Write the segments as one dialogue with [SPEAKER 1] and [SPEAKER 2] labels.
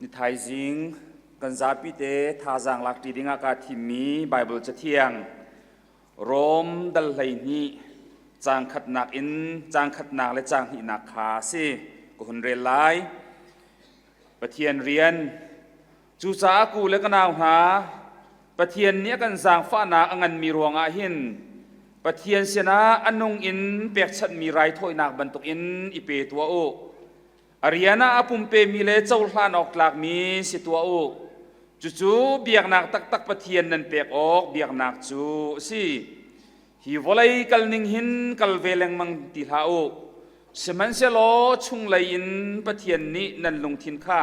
[SPEAKER 1] Ni thaizing kan zapi te thazaang lak ṭi dingah kaa thimmi Baibal Cathiang Rom dal 12 caang khatnak in caang khatnak le caang hnihnak kha a si. Ka hun rel lai. Pathian rian Cucaah ku le ka nau hna, Pathian nih a kan zaangfahnak a nganmi ruangah hin Pathian sinah a nung in pekchanhmi raithawinak bantukin i pe tuah u. A rian ah a pumpemi le cohlan awk tlakmi si tuah u. Cucu biaknak taktak Pathian nan pek awk biaknak cu a si. Hi vawlei kalning hin kal ve lengmang ti hlah u. Sihmanhsehlaw chunglei in Pathian nih nan lungthin kha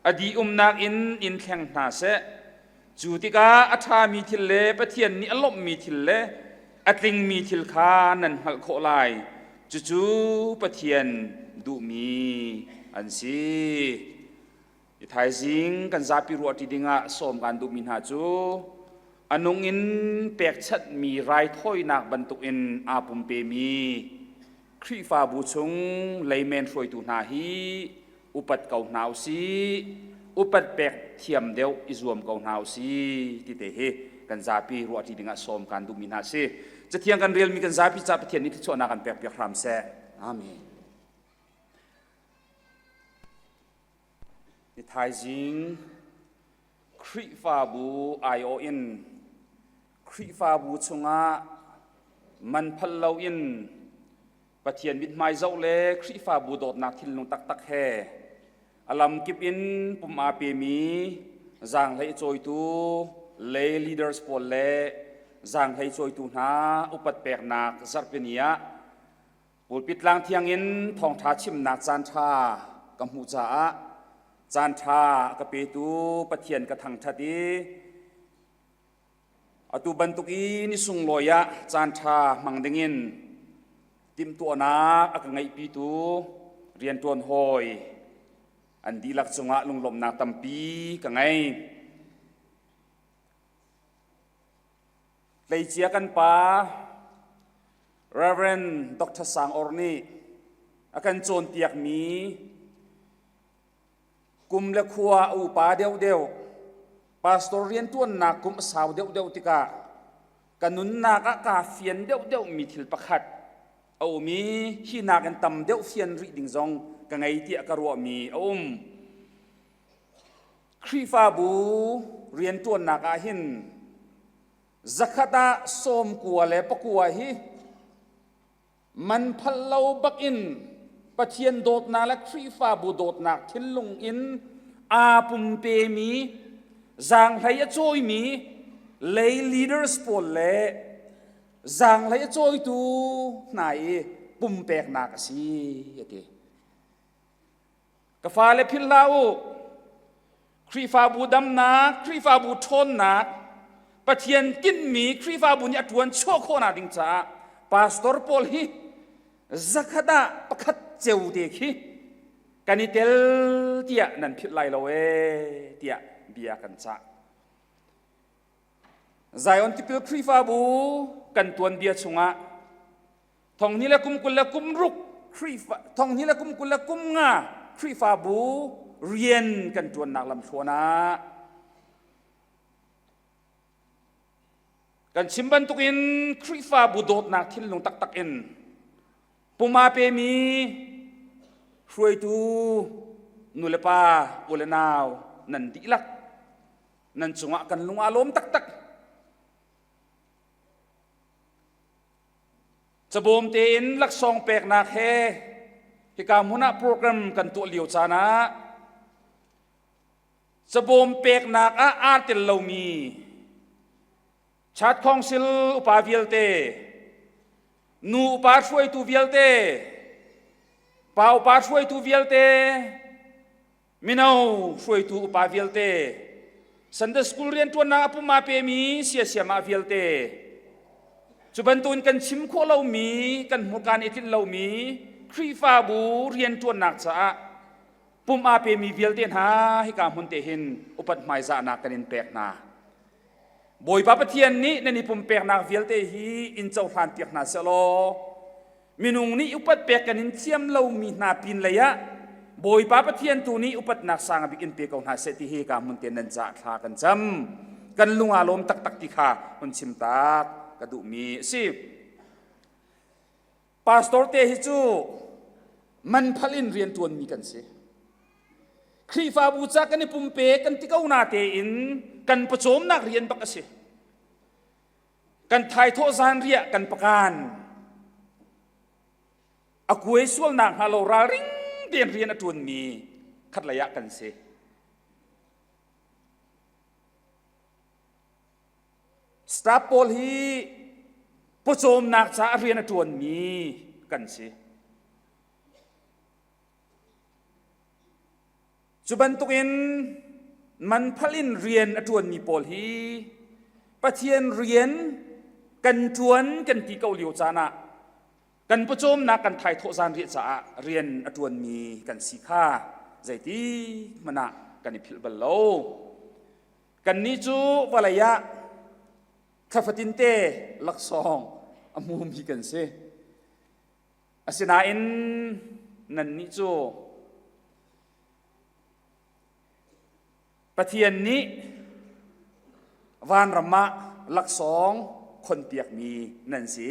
[SPEAKER 1] a dih-umnak in in thleng hna seh. Cu tikah a ṭhami thil le Pathian nih a lawmhmi thil le a tlingmi thil kha nan hngalh khawh lai. Cucu Pathian duhmi an si. I thaizing kan zapi ruahṭi dingah sawm kan duhmi hna cu a nung in pekchanhmi raithawinak bantukin aa pumpemi Khrihfabu chung leimen hruaitu hna hi upat ko hna usih, upat pek thiam deuh i zuam ko hna usih ti te hi kan zapi ruahṭi dingah sawm kan duhmi hna si. Cathiang kan relmi kan zapi ca Pathian nih thluachuahnak kan pek piak hram seh. Amen. Ni thaizing Khrihfabu aiawh in Khrihfabu chungah man phal loin Pathian mithmai zoh le Khrihfabu dawtnak thinlung taktak he a lamkip in pum aa pemi zaanghlei cawitu lay leaders pawl le zaanghlei cawitu hna upat peknak zarhpini ah pulpit tlang thiang in thawngṭha chimnak caanṭha ka hmuh caah caanṭha a ka petu Pathian ka thangṭhat i Atu bantuk i ni sunglawi ah caanṭha hmang dingin timhtuahnak a ka ngeihpitu rianṭuan hawi an dihlak cungah lunglawmhnak tampi ka ngei. Tleicia kan pa Reverend Dr. Sang Or nih a kan cawnpiakmi Kum le khua a upa deuhdeuh, pastor rianṭuannak kum a sau deuhdeuh tikah ka nunnak ah kaa fian deuhdeuhmi thil pakhat a um i hi nakin tam deuh fian rih ding zong ka ngei tiah ka ruahmi a um. Khrihfabu rianṭuannak ah hin zakhat ah 90 le pakua hi Man phal lo bakin Pathian dawtnak le Khrihfabu dawtnak thinlung in aa pumpemi, zaanghlei a cawimi lay leaders pawl le zaanghlei a cawitu hna i pumpeknak a si a ti. Ka fale philh hlah u. Khrihfabu damnak, Khrihfabu ṭhawnnak, Pathian tinhmi Khrihfabu nih a ṭuan chuah khawhnak ding caah pastor pawl hi zakhat ah pakhat ceu te khi kan i tel tiah nan philh lai lo ee tiah bia kan cah. Zion Tipil Khrihfabu kan tuanbia chungah Thonghnih le kum 26 Khrihfa thonghnih le kum 25 Khrihfabu rian kan ṭuannak lamthluan ah kan chim bantukin Khrihfabu dawtnak thinlung taktak in puma pemi hruaitu nulepa u le nau nan dihlak nan cungah kan lung aa lawm taktak. Cabawm tein laksawng peknak he hika hmun ah program kan tuah lio caan ah cabawm peknak ah aa tel lomi Chat Council upa vialte, nu upa hruaitu vialte, pa upa hruaitu vialte, Mino hruaitu upa vialte, Sunday School rianṭuannak a pum aa pemi siasiamah vialte, cu bantukin kan chim khawh lomi, kan hmurka nih a tlinh lomi Khrihfabu rianṭuannak caah pum aa pemi vialte hna hika hmun te hin upat hmaizahnak kan in pek hna. Bawipa Pathian nih nan i pumpeknak vialte hi in cohlan piak hna seh law minung nih upat pek kan in thiam lomi hna pin lei ah. Bawipa Pathian tu nih upatnak sang bik in pe ko hna seh ti hi ka hmun te nan ca thla kan cam. Kan lung aa lawm taktak ti kha hun chim tak ka duhmi a si. Pastor te hi cu man phal in rian ṭuanmi kan si. Khrihfabu ca kan i pumpe kan ti ko na tein kan pawcawmnak rian bak a si. Kan thaithawh zanriah kan pakan. A kuai sualnak hnga lo ralring tein rian a ṭuanmi khatlei ah kan si. Staff pawl hi pawcawmnak caah rian a ṭuanmi kan si. Cu bantukin manphal in rian a ṭuanmi pawl hi Pathian rian kan ṭuan kan ti ko lio caan ah kan pawcawmnak kan thaithawh zanriah caah rian a ṭuanmi kan si kha zeiti hmanh ah kan i philh bal lo. Kannih cu vawlei ah thla fatinte laksawng a hmumi kan si. Asinain nannih cu Pathian nih vanram ah laksawng khonpiakmi nan si.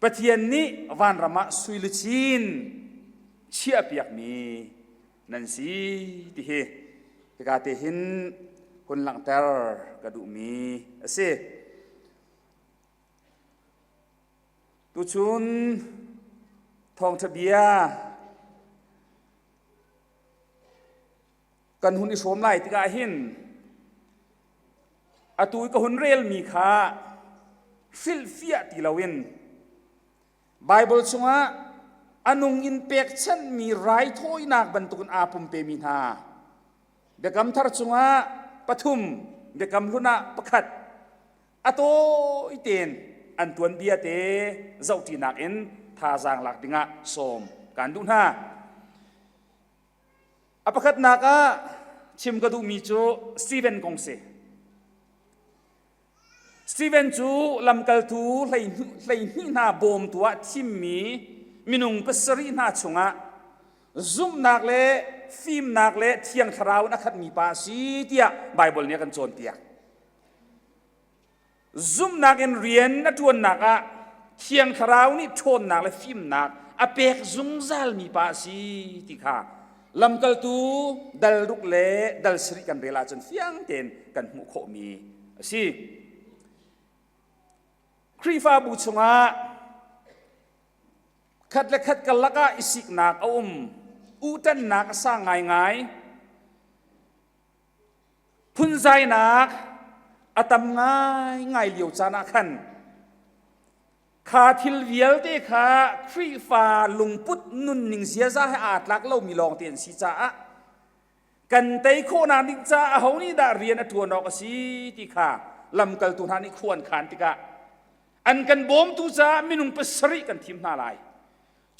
[SPEAKER 1] Pathian nih vanram ah sui luchin chiahpiakmi nan si ti hi hika te hin hun langhter ka duhmi a si. Tuchun thawngṭha bia kan hun i hrawm lai tikah hin atu i ka hun relmi kha hrilhfiah ti loin Baibal chungah a nung in pekchanhmi raithawinak bantukin aa pumpemi hna Biakam Thar chungah pathum, Biakam Hlun ah pakhat a tawi tein an tuanbia te zohṭinak in thazaang lak dingah sawm kaan duh hna. A pakhatnak ah chim ka duhmi cu Stephen kong si. Stephen cu lamkaltu 12 hna bawmtu ah thimmi minung pasarih hna chungah zumhnak le fimnak le thiang thlarau in a khatmi pa a si tiah Baibal nih a kan cawnpiak. Zumhnak in rian a ṭuannak ah thiang thlarau nih ṭhawnnak le fimnak a pek zungzalmi pa a si ti kha lamkaltu dal ruk le dal sarih kan rel ahcun fiang tein kan hmuh khawhmi a si. Khrihfabu chungah khat le khat karlak ah i siknak a um, uhṭannak a sang ngaingai, phunzainak a tam ngaingai lio caan ah khan Kha thil vialte kha Khrihfa lungput nunning ziaza he aa tlak lomi lawngte an si caah kan tei khawhnak ding caah aho nih dah rian a ṭuan awk a si ti kha lamkaltu hna nih khua an khan tikah an kan bawmtu caah minung pasarih kan thim hna lai.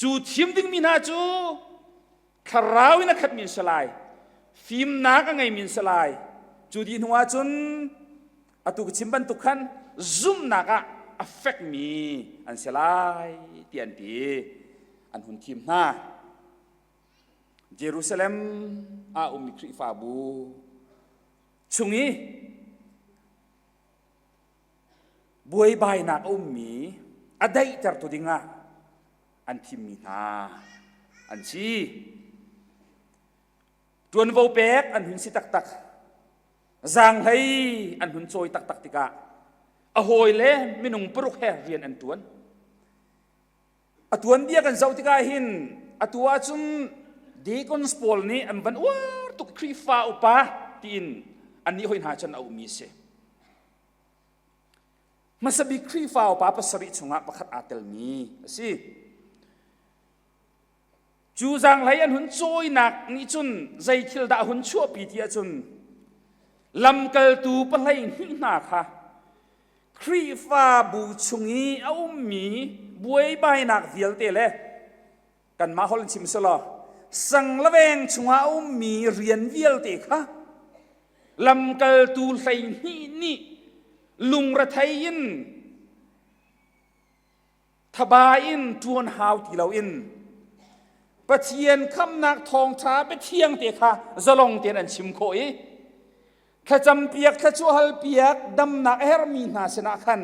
[SPEAKER 1] Cu thim dingmi hna cu thlarau in a khatmi an si lai, fimnak a ngeimi an si lai. Cu dih hnu ah cun atu ka chim bantuk khan zumhnak ah a fekmi an si lai ti an ti an hun thim hna Jerusalem ah ummi Khrihfabu chung i buaibainak a ummi a daihtertu dingah an thimmi hna an si Ṭuanvo pek an hun si taktak. Zaanghlei an hun cawi taktak tikah a hawile minung paruk he rian an ṭuan. A tuanbia kan zoh tikah hin atu ahcun deacons pawl nih an van uar tuk Khrihfa upa tiin annih hoi hna cun a ummi a si. Hmasa bik Khrihfa upa pasarih chungah pakhat aa telmi a si. Cu zaanghlei an hun cawinak nih cun zei thil dah a hun chuahpi ti ahcun lamkaltu pahlei hnih hna kha Khrihfabu chung i a ummi buaibainak vialte le kanmah holh in chim selaw sanglaveng chungah a ummi rian vialte kha lamkaltu 12 nih lungrethei in Thaba in ṭuan hau ti loin. Pathian khamnak thawngṭha biathiang te kha zalong tein an chim khawh i thlacam piak thluachuah hal piak damnak a herhmi hna sinah khan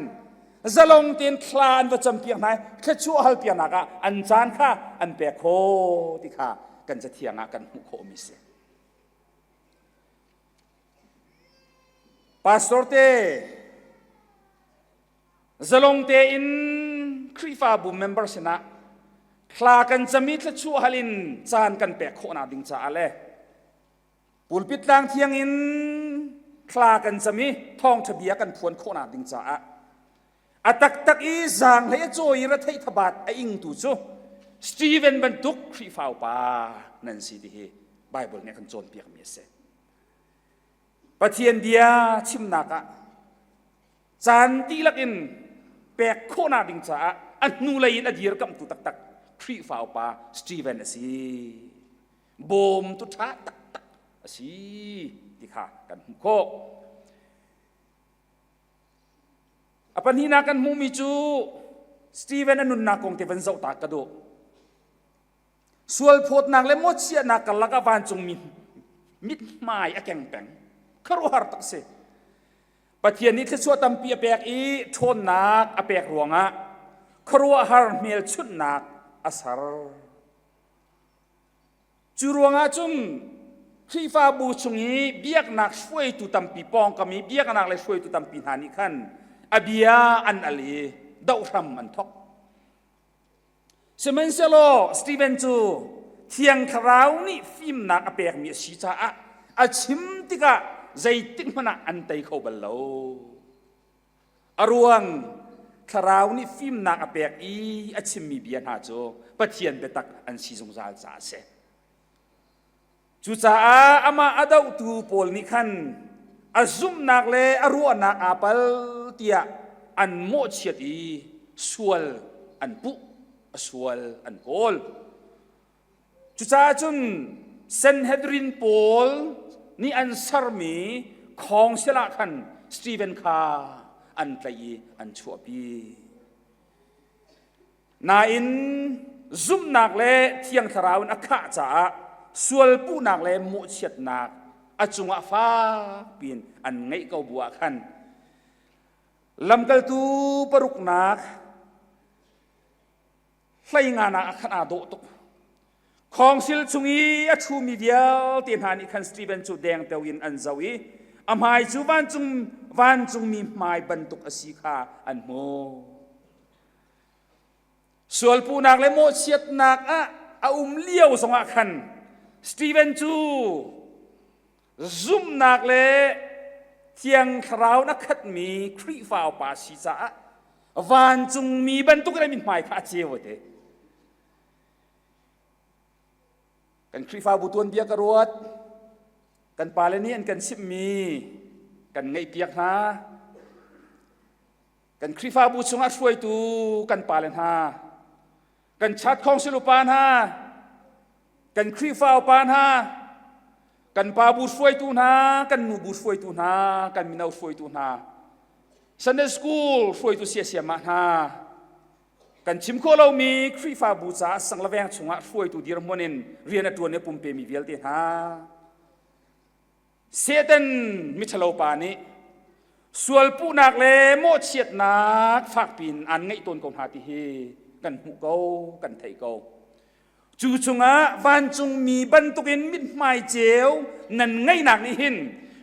[SPEAKER 1] zalong tein thla an va cam piak hna i thluachuah hal piaknak ah an caan kha an pek khawh ti kha kan cathiang ah kan hmuh khawhmi si. Pastor te Zalong tein Khrihfabu member sinah thla kan cam i thluachuah hal in caan kan pek khawhnak ding caah le pulpit tlang thiang in thla kan cam i thawngṭha bia kan phuan khawhnak ding caah a taktak i zaanghlei a cawi i retheih thabat a ingtu cu Stephen bantuk Khrihfa upa nan si ti hi Bible nih a kan cawnpiakmi a si. Pathian bia chimnak ah caan dihlak in pek khawhnak ding caah a hnulei in a dirkamhtu taktak Khrihfa upa Stephen a si. Bawmtu ṭha taktak a si ti kha kan hmuh khawh. A pahnihnak kan hmuhmi cu Stephen a nunnak kong te van zoh ta ka duh. Sualphawtnak le mawhchiahnak karlak ah vancungmi mithmai a keng peng. Khuaruahhar tak si. Pathian nih thluachuah tampi a pek i ṭhawnnak a pek ruangah khuaruahhar hmelchunhnak a ser. Cu ruangah cun Khrihfabu chung i biaknak hruaitu tampi pawngkam i biaknak le hruaitu tampi hna nih khan a bia an al i doh hram an thawk. Sihmanhsehlaw Steven cu Thiang Thlarau nih fimnak a pekmi a si caah a chim tikah zeitik hmanh ah an tei kho bal lo. A ruang Thlarau nih fimnak a pek i a chimmi bia hna cu Pathian biatak an si zungzal caah a si. Cucaah amah a dohtu pawl nih khan a zumhnak le a ruahnak aa pal tiah an mawhchiat i sual an puh, a sual an kawl. Cucaah cun Sanhedrin pawl nih an sermi khawngsil ah khan Stephen kha an tlaih i an chuahpi. Nain zumhnak le Thiang Thlarau in a khah caah sualpuhnak le mawhchiatnak a cungah fak piin an ngeih ko bu ah khan lamkaltu paruknak hleinganak ah khan aa dawh tuk. Khawngsil chung i a ṭhumi vialte hna nih khan Steven cu dengteo in an zoh i a hmai cu vancung vancungmi hmai bantuk a si kha an hmuh. Sualpuhnak le mawhchiatnak ah a um lio zongah khan Steven cu zumhnak le Thiang Thlarau in a khatmi Khrihfa upa si caah vancungmi bantukin a mithmai kha a ceu a ti. Kan Khrihfabu tuanbia ka ruat. Kan pale nih an kan chimhmi kan ngaihpiak hna. Kan Khrihfabu chungah hruaitu kan pale hna, kan chat khawngsil upa hna, kan Khrihfa upa hna, kan pa bu hruaitu hna, kan nu bu hruaitu hna, kan mino hruaitu hna, Sunday school hruaitu siasiamah hna, kan chim khawh lomi Khrihfabu caah sanglaveng chungah hruaitu dirhmun in rian a ṭuan i pumpemi vialte hna. Satan miṭhalo pa nih sualpuhnak le mawhchiatnak fakpi in aan ngeih tawn ko hna ti hi kan hmuh ko, kan theih ko. Cu chungah vancungmi bantukin mithmai ceu nan ngeihnak nih hin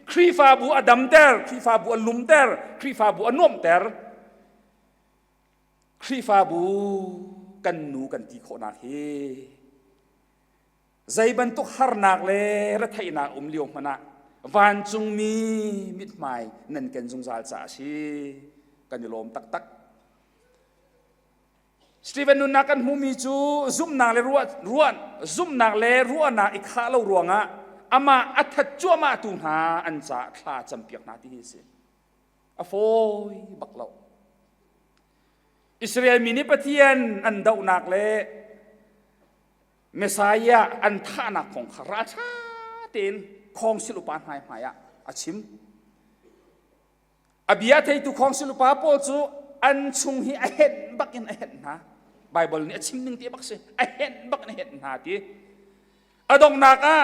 [SPEAKER 1] Khrihfabu a damter, Khrihfabu a lumter, Khrihfabu a nuamhter. Khrihfabu kan nu kan ti khawhnak hi Zei bantuk harnak le retheihnak um lio hmanh ah vancungmi mithmai nan ken zungzal caah a si. Kan i lawm taktak. Stephen nunnak kan hmuhmi cu zumhnak le ruah, ruah zumhnak le ruahnak i khah lo ruangah amah a that cuahmah tu hna an caah thla campiak hna ti hi a si. A fawi bak lo. Israel mi nih Pathian an dohnak le Messiah an thahnak kong kha ralṭha tein khawngsil upa hna hmai ah a chim. A bia theitu khawngsil upa pawl cu an chung hi a henh bak in a henh hna. Bible nih a chim ning te bak si. A henh bak in a henh hna ti. A donghnak ah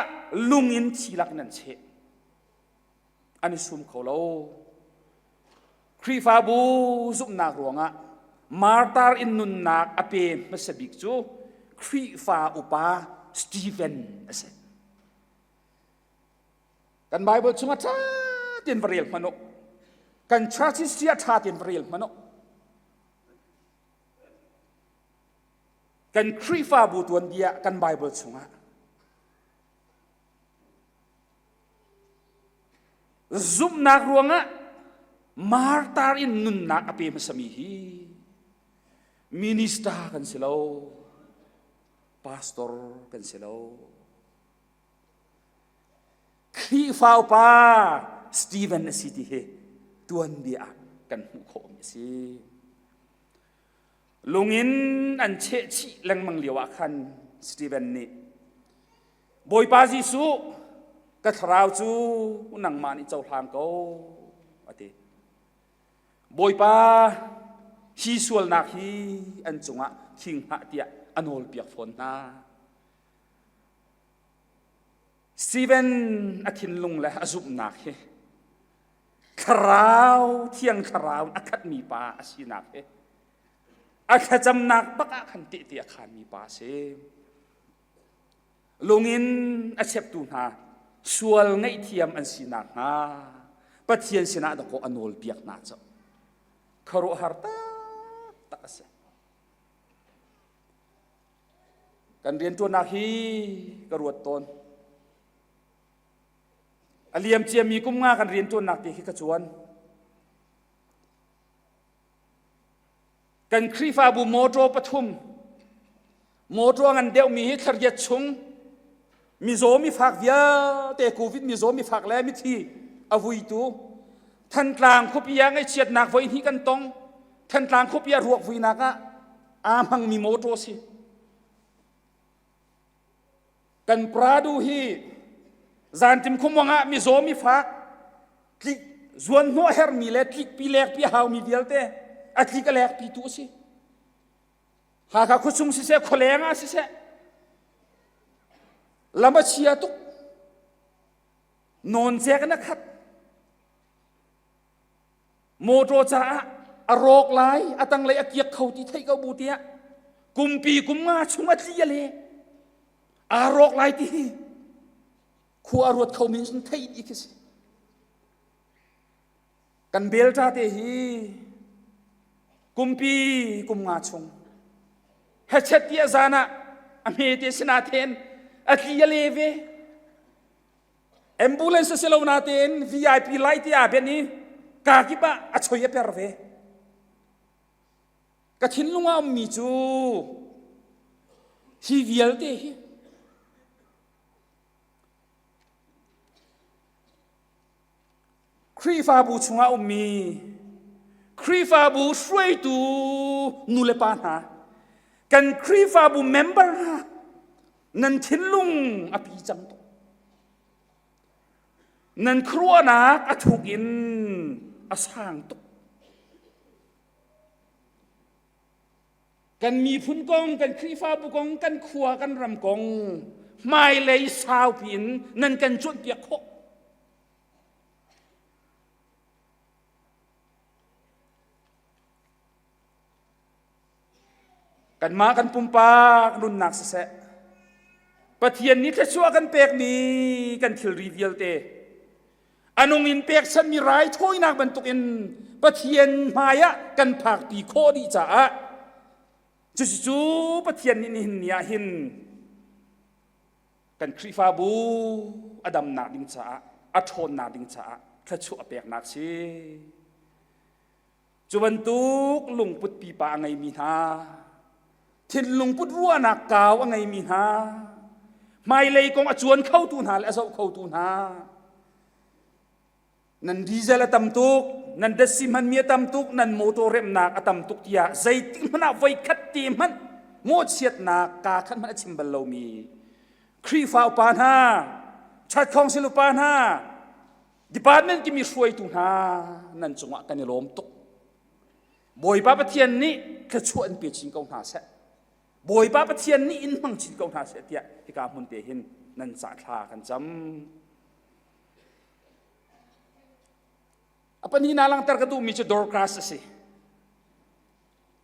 [SPEAKER 1] lung in thi lak in an cheh. An i sum kho lo. Khrihfabu zumhnak ruangah martar in nunnak a pe hmasa bik cu Khrihfa upa Stephen a si. Kan Bible chungah ṭha tein va rel hmanh u. Kan church history ah ṭha tein va rel hmanh u. Kan Khrihfabu tuanbia kan Bible chungah zumhnak ruangah martar in nunnak a pe hmasami hi minister kan si lo pastor kan si lo Khrihfa upa Stephen a si ti hi tuanbia ah kan hmuh khawhmi a si. Lungin an cheh chih lengmang lio ah khan Stephen nih Bawipa Jesuh ka thlarau cu nangmah nih cohlang ko a ti. Bawipa hi sualnak hi an cungah khing hlah tiah a nawlpiak fawn hna. Stephen a thinlung le a zumhnak hi thlarau thiang thlarau a khatmi pa a sinak hi a thlacamnak bak ah khan tehte a khanmi pa a si. Lungin a cheptu hna sual ngaihthiam an sinak hnga Pathian sinah dakaw a nawlpiak hna cu khuaruahhar taktak a si. Kan rianṭuannak hi ka ruat tawn. A liam ciami kum nga kan rianṭuannak te khi ka cuan. Kan Khrihfabu motor pathum, motor ngan deuhmi hi thlariat chung mizaw mifak vialte COVID mizaw mifak le mithi a vuitu Thantlang khuapi ah ngaihchiatnak voi hnih kan tong. Thantlang khuapi ah ruak vuinak ah aa hmangmi motor si. Kan Pradu hi zantim khumwang ah mizaw mifak tlik zuan hnawh hermi le tlikpi lekpi a haumi vialte a tlik a lekpi tu a si. Hakha khuachung siseh khualeng ah siseh lam a chia tuk nawncek in a khat Motor caah a rawk lai, a tanglei a kiak kho ti theih ko bu tiah kumpi kum nga chung a tli a le aa rawk lai ti hi khua a ruat kho mi sun theih dih khi si. Kan belta te hi kumpi kum nga chung hechet ti a zan ah a hme te sina then a tli a le ve Ambulance a si lo natein VIP lai ti aa benh i kaa kip ah a choi a per ve. Ka thinlung ah ummi cu hi vialte hi Khrihfabu chungah ummi Khrihfabu hruaitu nulepa hna kan Khrihfabu member hna nan thinlung a pi cang tuk nan khuaruahnak a thuk in a sang tuk kan miphun kong kan Khrihfabu kong kan khua kan ram kong hmailei saupi in nan kan cuanhpiak khawh Kanmah kan pumpak nunnak siseh, Pathian nih thluachuah kan pekmi kan thilri vialte, a nung in pekchanmi raithawinak bantukin Pathian hmaiah kan phakpi khawh dih caah cucu Pathian nih nihin ni ah hin kan Khrihfabu a damnak ding caah a ṭhawnnak ding caah thluachuah a peknak si. Cu bantuk lungput pipa a ngeimi hna, thinlung put ruahnak kau a ngeimi hna, hmailei kong a cuan khotu hna le a zoh khotu hna, nan diesel a tam tuk, nan datsi hmanmi a tam tuk, nan motor remnak a tam tuk tiah zeitik hmanh ah voikhat te hmanh mawhchiatnak kaa khat hmanh a chim bal lomi Khrihfa upa hna, Church Council upa hna, Department kimi hruaitu hna nan cungah kan i lawm tuk. Bawipa Pathian nih thluachuah in pe chin ko hna seh. Bawipa Pathian nih in hmang chin ko hna seh tiah hika hmun te hin nan ca thla kan cam. A pahnihnak langhter ka duhmi cu Dorcas a si.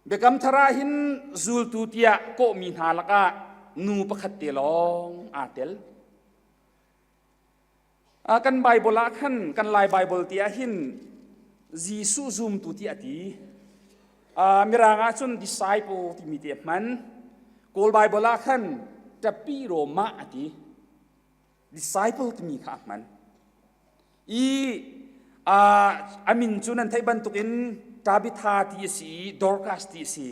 [SPEAKER 1] Biakam thar ah hin zultu tiah kawhmi hna lakah nu pakhat te lawng aa tel. Kan Bible ah khan kan Lai Bible ti ah hin Jesuh zumtu ti a ti. Mirang ah cun disciple timi te a hman. Kawl Bible ah khan ṭapi Roma a ti. Disciple timi kha a hman. I a min cu nan theih bantukin Tabitha ti a si i Dorcas ti a si.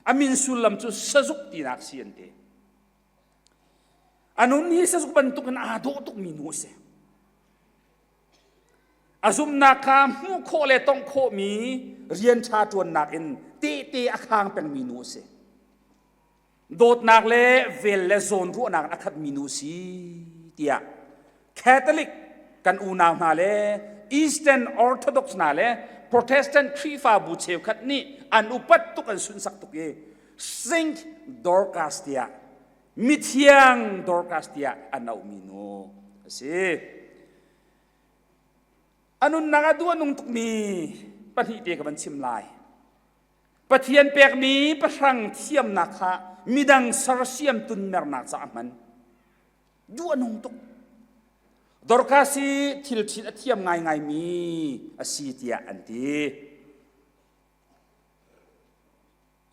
[SPEAKER 1] A min sullam cu sazuk tinak si an ti. A nun hi sazuk bantukin aa dawh tukmi nu a si. A zumhnak kha hmuh khawh le tongh khawhmi rian ṭha ṭuannak in tehte a khang pengmi nu a si. Dawtnak le vel le zawnruahnak in a khatmi nu a si tiah Catholic kan unau hna le Eastern Orthodox hna le Protestant Khrihfabu cheukhat nih an upat tuk an sunsak tuk i Saint Dorcas tiah mithiang Dorcas tiah an auhmi nu a si. A nunnak ah duh a nung tukmi pahnih te ka van chim lai. Pathian pekmi pahrang thiamnak kha midang sersiam tunmernak caah a hman. Duh a nung tuk. Dorcas hi thil ṭhit a thiam ngaingaimi a si tiah an ti.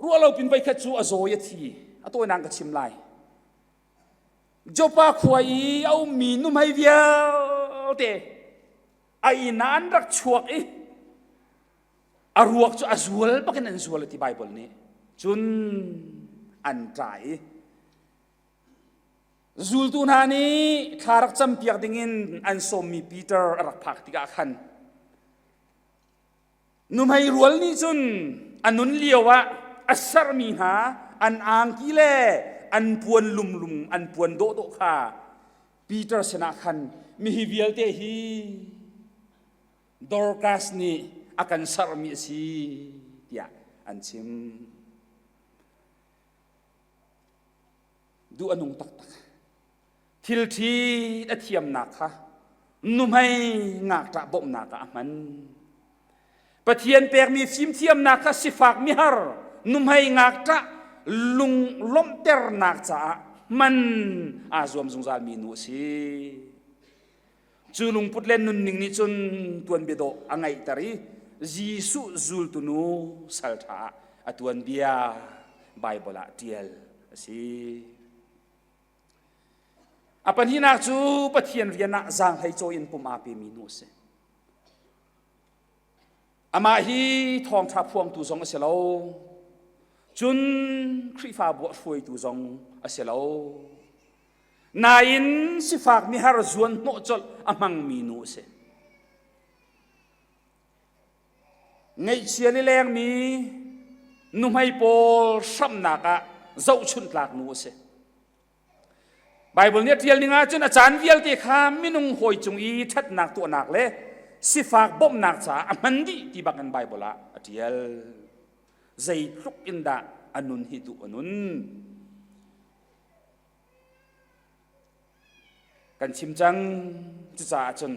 [SPEAKER 1] Ruahlo pin voikhat cu a zaw i a thi. A tawinak ka chim lai. Joppa khua i a ummi nuhmei vialte a inn ah an rak chuak i a ruak cu a zual bakin an zual ti Bible nih. Cun an ṭah i zultu hna nih thla rak campiak dingin an sawmmi Peter a rak phak tikah khan Nuhmei rual nih cun a nun lio ah a sermi hna an angki le an puan lumlum an puan dawhdawh kha Peter sinah khan mihi vialte hi Dorcas nih a kan sermi a si tiah an chim. Duh a nung taktak. Thil ṭhi a thiamnak kha nuhmei ngakṭah bawmhnak ah a hman. Pathian pekmi fimthiamnak kha sifak mihar nuhmei ngakṭah lunglawmhternak caah hman aa zuam zungzalmi nu a si. Cu lungput le nunning nih cun tuanbia dawh a ngeihter i Jesuh zultu nu salṭha ah a tuanbia Baibal ah ṭial a si. A pahnihnak cu Pathian rian ah zaanghlei cawi in pum aa pemi nu a si. Amah hi thawngṭha phuangtu zong a si lo. Cun Khrihfabu a hruaitu zong a si lo. Nain sifak mihar zuan hnawh colh a hmangmi nu a si. Ngaihchia lilengmi nuhmei pawl hramnak ah zohchunhtlak nu a si. Baibal nih a ṭial ning ahcun a caan vialte kha minung hawi cung i ṭhatnak tuahnak le sifak bawmhnak caah a hman dih ti bak in Baibal ah a ṭial. Zeitluk in dah a nun hi duh a nun. Kan chim cang cucaah cun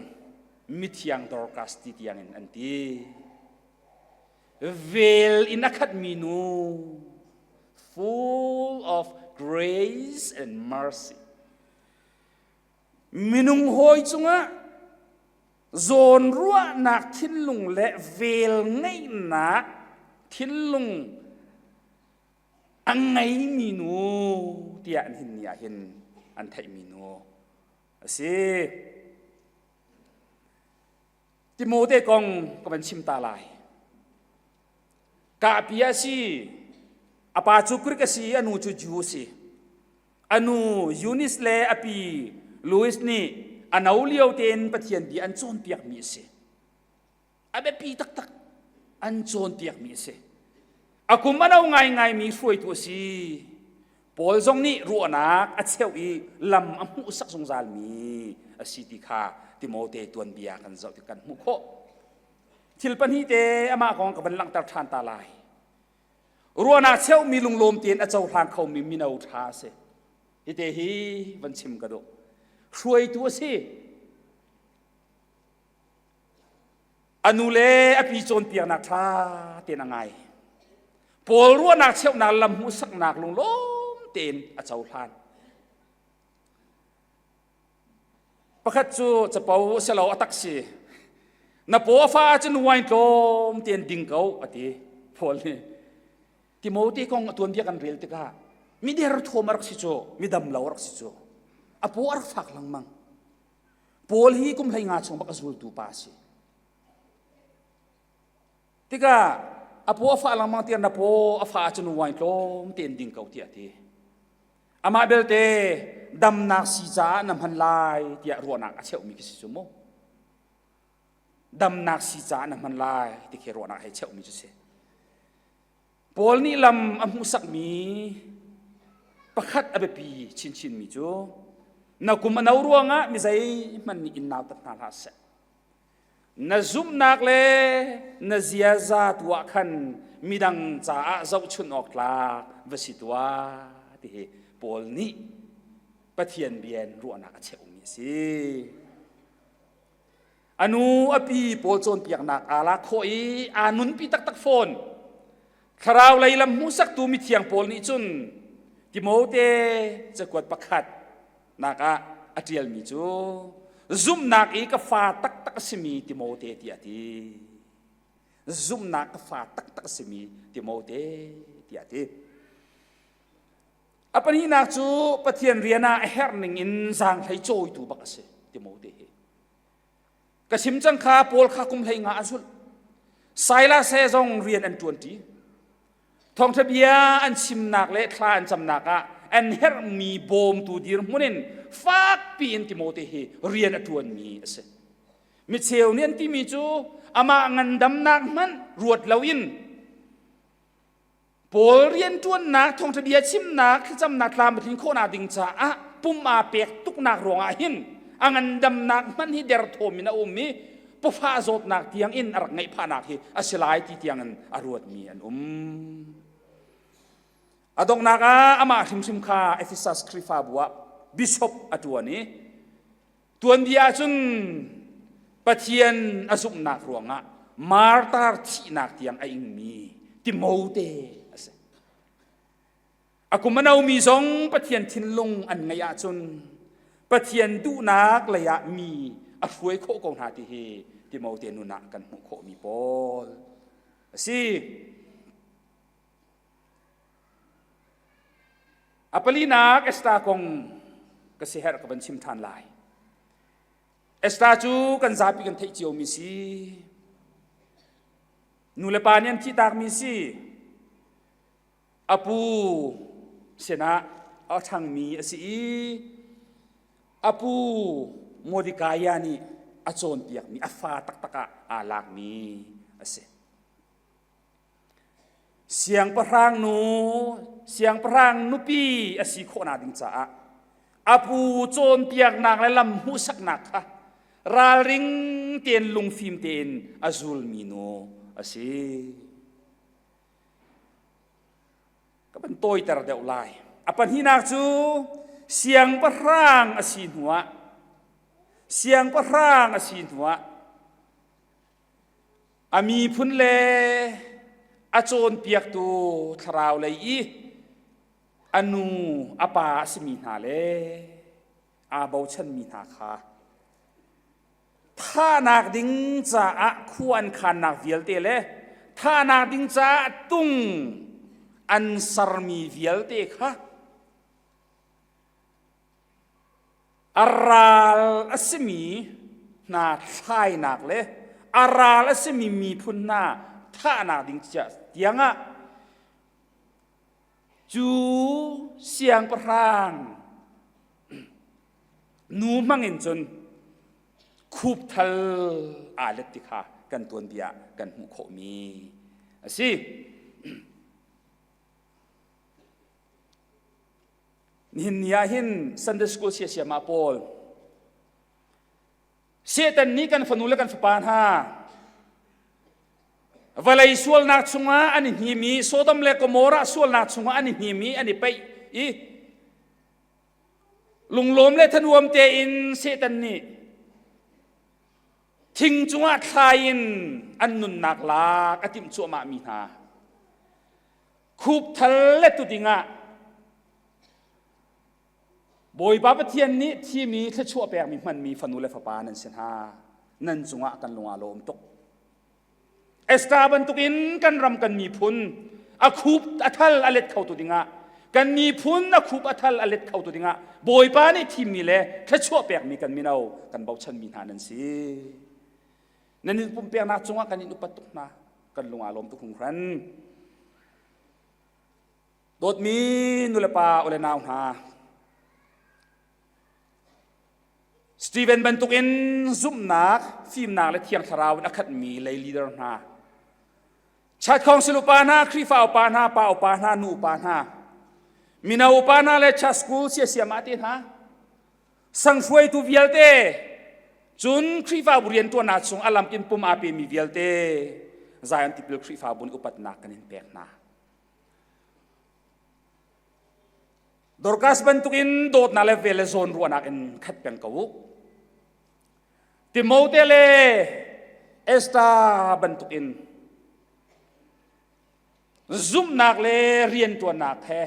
[SPEAKER 1] mithiang Dorcas ti tiangin an ti. Vel in a khatmi nu full of grace and mercy. Minung hawi cungah zawnruahnak thinlung le vel ngeihnak thinlung a ngeimi nu tiah an hin ni ah hin an theihmi nu a si. Timote kong ka van chim ta lai. Kahpi a si, a pa cu Greek a si, a nu cu Jew a si. A nu Eunice le a pi Louis nih a no lio tein Pathian bia an cawnpiakmi a si. A biapi taktak an cawnpiakmi a si. A kum a no ngaingaimi hruaitu a si. Paul zong nih ruahnak a cheuh i lam a hmuhsak zungzalmi a si ti kha Timote tuanbia kan zoh tik kan hmuh khawh. Thil pahnih te amah kong ka van langhter ṭhan ta lai. Ruahnak cheumi lunglawm tein a cohlang khomi mino ṭha a si. Hite hi van chim ka duh. Hruaitu a si. A nu le a pi cawnpiaknak ṭha tein a ngai. Paul ruahnak cheuhnak lam hmuhsaknak lunglawm tein a cohlan. Pakhat cu capo a si lo a tak si. Na paw a fa ahcun wine tlawm tein ding ko a ti. Paul nih Timote kong a tuanbia kan rel tikah mi derthawm a rak si cu, mi dam lo a rak si cu. A paw a rak fak lengmang. Paul hi kum 15 chung bak a zultu pa a si. Tikah a paw a fah lengmang tiah na paw a fah ahcun wine tlawm tein ding ko tiah a ti. Amah belte damnak si caah na hman lai tiah ruahnak a cheuhmi khi si cu mu. Damnak si caah na hman lai ti khi ruahnak hei cheuhmi cu si. Paul nih lam a hmuhsakmi pakhat a biapi chinchinmi cu na kum a no ruangah mi zeihmanh nih in nautat hna hlah seh. Na zumhnak le na ziaza tu ah khan midang caah zohchunh awk tlak va si tuah ti hi Paul nih Pathian bia in ruahnak a cheuhmi a si. A nu a pi pawl cawnpiaknak aa lak khawh i aa nunpi taktak fawn. Thlarau lei lam hmuhsaktu mithiang pawl nih cun Timote cakuat pakhat nak ah a ṭialmi cu zumhnak i ka fa taktak a simi Timote tiah a ti. Zumhnak ka fa taktak a simi Timote tiah a ti. A pahnihnak cu Pathian rian ah a herh ning in zaanghlei cawitu bak a si Timote hi. Ka chim cang kha Paul kha kum 15 a zulh. Silas he zong rian an ṭuanṭi. Thawngṭha bia an chimnak le thla an camnak ah an herhmi bawmtu dirhmun in fakpi in Timote hi rian a ṭuanmi a si. Micheu nih an timi cu amah ngandamnak hmanh ruat loin Paul rianṭuannak, thawngṭha bia chimnak, thlacamnak tlam a tlin khawhnak ding caah pum aa pek tuknak ruangah hin a ngandamnak hmanh hi derthawm in a um i pawfah zawtnak tiang in a rak ngeih phahnak hi a si lai ti tiang in a ruatmi an um. A donghnak ah amah hrimhrim kha Ephesus Khrihfabu ah bishop a ṭuan i Tuanbia ahcun Pathian a zumhnak ruangah martar thihnak tiang a ingmi Timote a si. A kum a nomi zong Pathian thinlung an ngeih ahcun Pathian duhnak lei ah mi a hruai khawh ko hna ti hi Timote nun ah kan hmuh khawhmi pawl a si. A palinak Esther kong ka siaherh ka van chim ṭhan lai. Esther cu kan zapi kan theih ciomi si. Nu le pa nih an thihtakmi si. A pu sinah a ṭhangmi a si i a pu Mordecai nih a cawnpiakmi a fa taktak ah aa lakmi a si. Siangpahrang nu, siangpahrang nupi a si khawhnak ding caah a pu cawnpiaknak le lam hmuhsaknak kha ralring tein lungfim tein a zulmi nu a si. Ka van tawiter deuh lai. A pahnihnak cu siangpahrang a si hnuah siangpahrang a si hnuah A miphun le a cawnpiaktu thlarau lei i a nu a pa a simi hna le aa bochanmi hna kha thahnak ding caah khua an khannak vialte le thahnak ding caah tung an sermi vialte kha A ral a simi hna thlainak le a ral a simi miphun hna thahnak ding tiangah cu siangpahrang nu hmangin cun khupthal aa let ti kha kan tuanbia kan hmuh khawhmi a si. Nihin ni ah hin Sunday School siasiamah pawl Satan nih kan fanu le kan fapa hna Vawlei sualnak chungah an i hnim i Sodom le Gomorrah sualnak chungah an i hnim i an i peih i lunglawm le thanuam tein Satan nih thing cungah thlai in an nunnak lak a timh cuahmah mi hna khup thal le tu dingah Bawipa Pathian nih thimi thluachuah pekmi hmanmi fanu le fapa nan si hna. Nan cungah kan lung aa lawm tuk. Esther bantukin kan ram kan miphun a khup a thal a let kho tu dingah kan miphun a khup a thal a let kho tu dingah Bawipa nih thimmi le thluachuah pekmi kan mino kan bochanmi hna nan si. Nan in pumpeknak cungah kan in upat tuk hna. Kan lung aa lawm tuk hringhran. Dawtmi nulepa ule nau hna, Stephen bantukin zumhnak, fimnak le thiang thlarau in a khatmi lei leader hna, Church Council upa hna, Khrihfa upa hna, pa upa hna, nu upa hna, mino upa hna le church school siasiamah te hna, sang hruaitu vialte, cun Khrihfabu rianṭuannak chung a lam in pum aa pemi vialte, Zion Tipil Khrihfabu nih upatnak kan in pek hna. Dorcas bantukin dawtnak le vel le zawnruahnak in khat peng ko u. Timote le Esther bantukin zumhnak le rianṭuannak he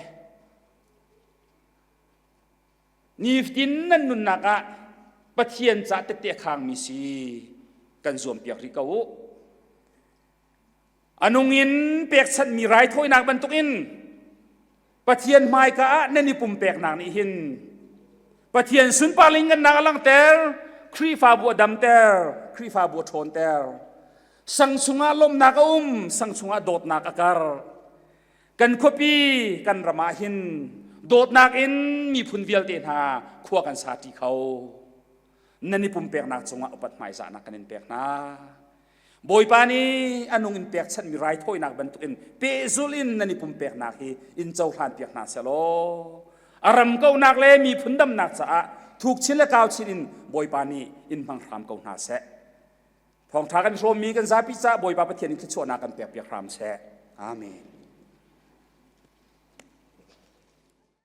[SPEAKER 1] nifatin nan nunnak ah Pathian ca tette khangmi si kan zuampiak rih ko u. A nung in pekchanhmi raithawinak bantukin Pathian hmaika ah nan i pumpeknak nih hin Pathian sunparling ngannak a langhter, Khrihfabu a damter, Khrihfabu a ṭhawnter. Sang chungah lawmhnak a um, sang chungah dawtnak a kar. Kan khuapi kan ram ah hin dawtnak in miphun vialte hna khua kan sa ṭi kho. Nan i pumpeknak cungah upat hmaizahnak kan in pek hna. Bawipa nih a nung in pekchanhmi raithawinak bantukin pehzulh in nan i pumpeknak hi in cohlan piak hna sehlaw a ram kauhnak le miphun damnak caah thuk chin le kau chin in Bawipa nih in hmang hram ko hna seh. Thawngṭha kan hrawmmi kan zapi caah Bawipa Pathian in thluachuahnak kan pek piak hram seh. Amen.